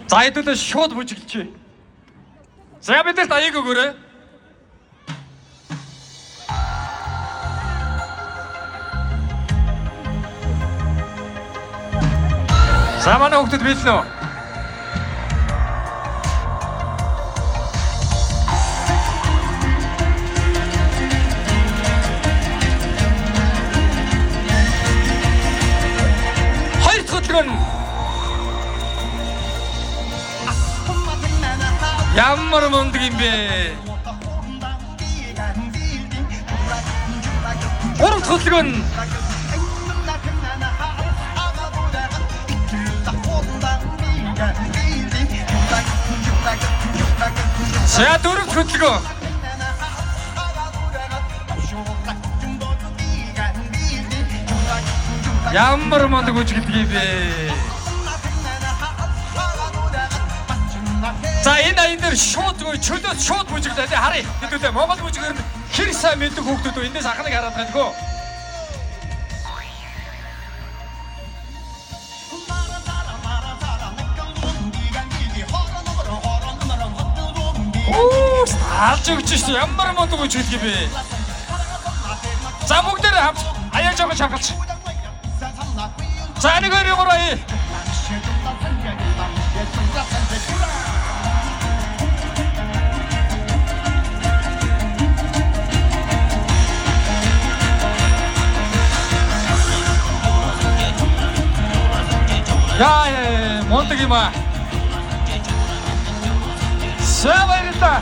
За хэдүүлээ шууд бүжиглэжээ. За бидэрт аяг өгөөрэй. За манай хүүхдүүд биелнэ үү? Хоёр дахь хөдөлгөөн нь ямар мундаг юм бэ? Гурав дахь хөдөлгөөн нь за дөрөв дэх хөдөлгөөн. Ямар мундаг үжиглдэг юм бэ? За энэ аян дээр шууд чөлөөт шууд бүжиглээ. Харъя. Хэдүүлээ Монгол бүжигээр нь хэр сайн мэддэг хүүхдүүд үү? Эндээс анханыг хараад байгаа дгөө. Алж өгч шүү. Ямар мундаг үжиглдэг юм бэ? За бүгдээрээ хамт аяа жоохон шалгалч. За 1 2 3 аяа. Яа, мундаг юм аа. За баярлалаа.